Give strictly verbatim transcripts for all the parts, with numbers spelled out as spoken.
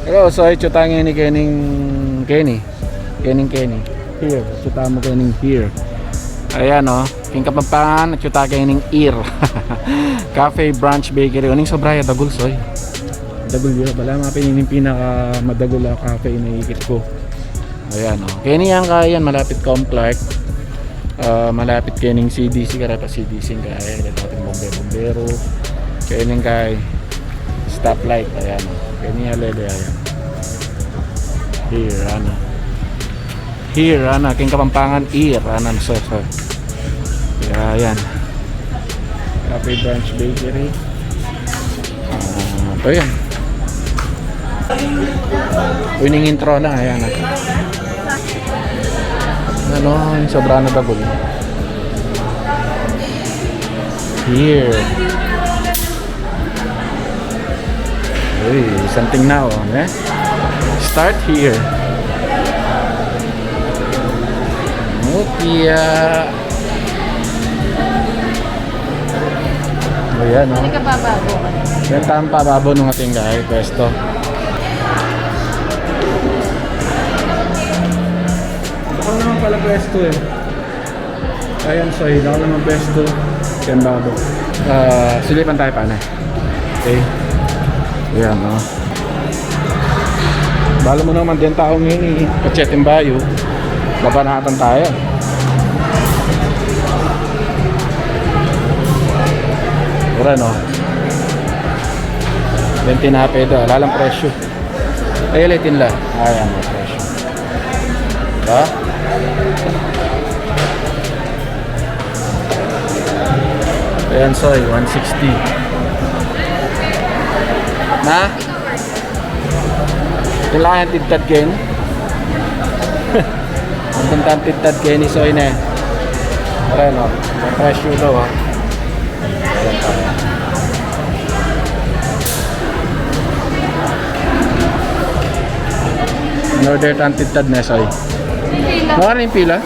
Hello, so itsu ta ngeni kening Kenny. Kening Kenny. Here, itsu ta mu kening here. Ayan, o. King Kapampangan, itsu ta kening here. Cafe Brunch Bakery. Uling sobra ya dagul, soy. Dagul ya. Bala mapin ini ing pinakamadagul a cafe a ikit ku. Ayan, o. Keni yan, kaya yan, malapit Comclark. Ah, malapit kening C D C, kareta C D C kaya, kareta ating bombe-, bombero. Kening kay stoplight, ayan, o. Keni ya, lele, ayan. Here, ana. Here, ana, king Kapampangan, here, ana, so, so. Ayan. Cafe Brunch Bakery. Ah, ito yan. Winning intro na, ayan na. Ano, yung sobra na dagul. Here. Uy, something now, eh? Start here. Mutya. O, yan, o. Hindi ka bababo. Yan, tampa babo nung ating kay pwesto. Baka naman pala pwesto, eh. Ayan, so, hindi ako naman pwesto. Yan, babo. Ah, silipan tayo pa na. Okay. Yan, o. Bala mu naman din tau ngeni, eh. Patse ating bayu. Labanatan tayo. Mura, no? Bente na pedo. Lalang presyo. Ay, ulitin la. Ayan, may presyo. Diba? Ayan, soy, one sixty. Na? Kailangan tidtad keni. Ang tintang tidtad keni, soy, ne. Ayan, o. May presyo daw, o. In order tang tidtad ne, soy. Pila? Mawari ing pila?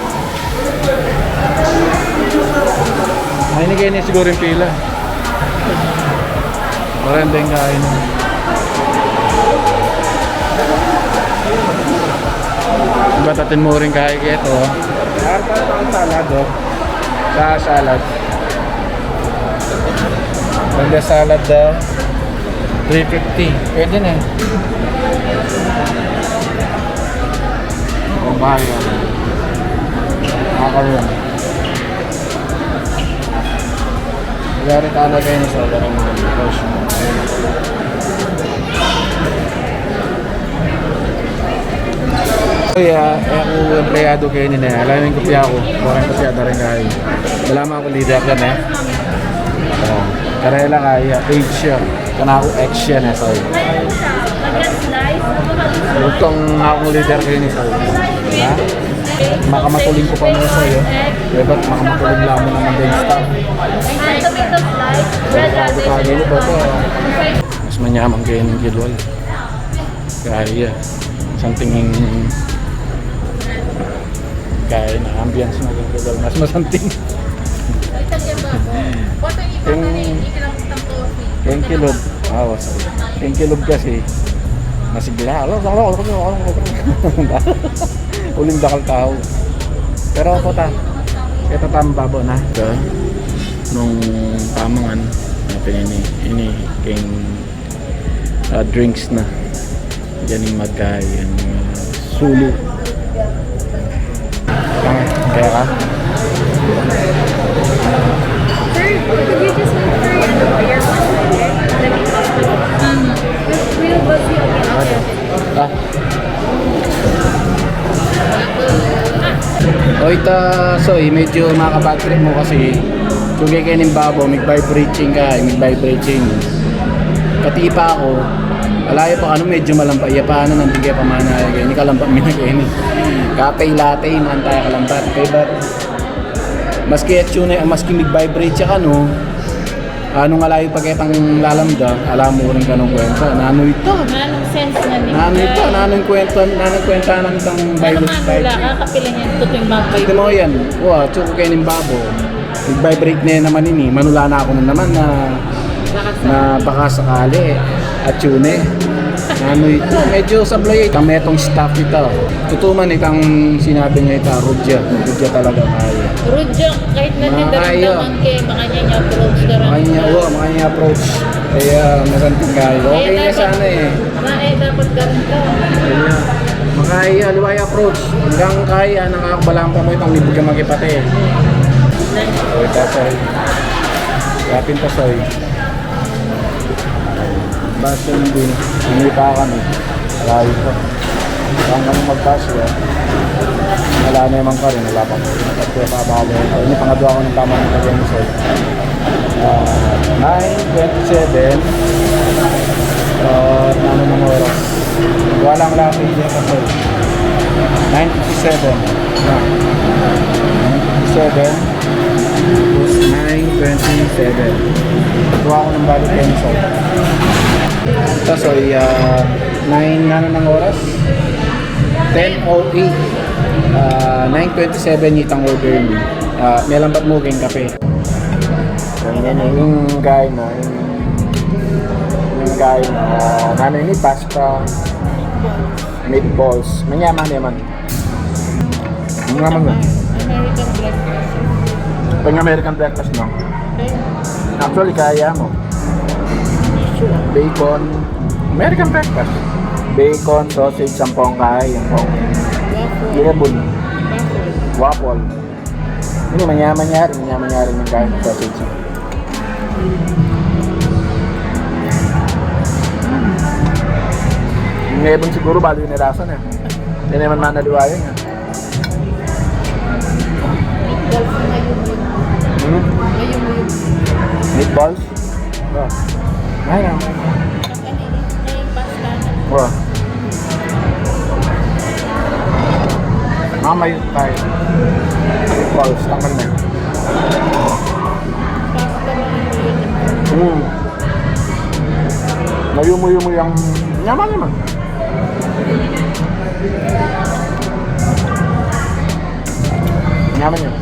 Ay, ini keni siguru ing pila. Mawari ing kain. Ibat atin mu ring kain keto. Ang salad, o. Sa salad. Pwede salad daw. Three fifty. Pwede na, eh. Pambayan. Macaron. Yari ka na kayo sa mga negosyo. Kaya, eh, aku empleyado keni ne. Alam mo ing kopya ku. Kurang kopya da rin kayo. Wala man aku lider ka ne. O, karela kaya, age siya. Kanaku ex siya ne, soy. Utang akung lider keni, soy. Ha? Makamatuling ku pa mu, soy, o. Dibat makamatuling la mu naman din staff. Mas manyaman keni kilwal. Kaya, something in, kaya na ambience na rin, mas masanting. Yung, yung kilub, ah, oh, sorry. Yung kilub kasi, masigla. Alo, alo, alo, alo, alo. Uling dakal tau. Pero ako ta, ito tamba ba na? Ito, nung tamangan, natin ini, ini, king ah, drinks na. Yan yung magkain, ah, sulu. Ah, kaya ka? Sir, could you just wait for your, your one minute? Let me talk to you. Um, we'll, we'll see you again. Okay. Ah. O ita, soy, medyo makabad trip mu kasi, sugay keni ing babo, mig-vibrating ka, mig-vibrating. Katipa ku, alayu pa kanu, medyo malampa ya pa, nandin kaya pamana, kaya ini kalampa mi na keni. Cafe latte, man taya kalampa. Kaya ba, maski atsu ne, maski mig-vibrate ya kanu, nung alayu pa ketang lalamda, ala mu rin kanung kwenta. Nanu ita? Nanung sense na ni? Nanu ita? Nanung kwenta, nanung kwenta nang itang virus? Manula ka, kapila niyan tutuing mag-vibrate? Ita mu yan. Wa, atsu ku keni ing babo. Nag-vibrate ne naman ini. Manula na ku na naman na, na baka sakali. Atsu ne. Ano ito? Medyo sablay. Itang metong staff ita. Tutu man itang sinabi niya ita, rudya. Rudya talaga kaya. Rudya, kahit na mga kaya, tindaran ka, makanya niya approach ka rin. Makanya, wa, makanya approach. Kaya, masanting kaya. Okay na sana eh. Na eh, dapat ganun ka. Kaya, makaya, liwaya approach. Hanggang kaya, nakakabalang pa mo itang libur ka makipate. Okay, tasoy. Kapin tasoy. Basyo ng bin. Hindi pa kami. Malayo pa. Kaya kami magbasyo. Wala na yung mangkari. Wala pa. Pagkakabali. Ini pangadwa ko ng tama ng pag-inisay. Ah, nine twenty-seven. Ah, ano ng oras? Wala lang lang sa inyo kasi. Nine fifty-seven. Ah. Nine fifty-seven. Tapos nine twenty-seven. Kuha ko ng balik pencil. Tapos, so, ah, nine, ano ng oras? Ten oh eight. Ah, nine twenty-seven itang order niya. Ah, may lambat mo kayong kape. Yan, yan, yung guy na, yung, yung guy na, ah, ano yun, pasta, meatballs. Manyaman naman. Ang naman na. American breakfast. Pang American breakfast, no? Okay. Actually, kaya mo. Sure. Bacon. American breakfast. Bacon, sausage, sampung kaya, sampung. Waffle. Yebun. Waffle. Waffle. Ini manyaman-nyaman, manyaman-nyaman yung kaya ng sausage. Yung yebun siguro, bali yung nirasan eh. Hindi naman manaliwayan eh. Meatballs na mayum-yum. Hmm? Mayum-yum. Meatballs? Oh. Ay, no. Ang kanini, may pasta na. Oh. Mamay tayo. Meatballs, tangan na. Pasta na mayum-yum. Hmm. Mayum-yum yung nyaman naman. Nyaman yun.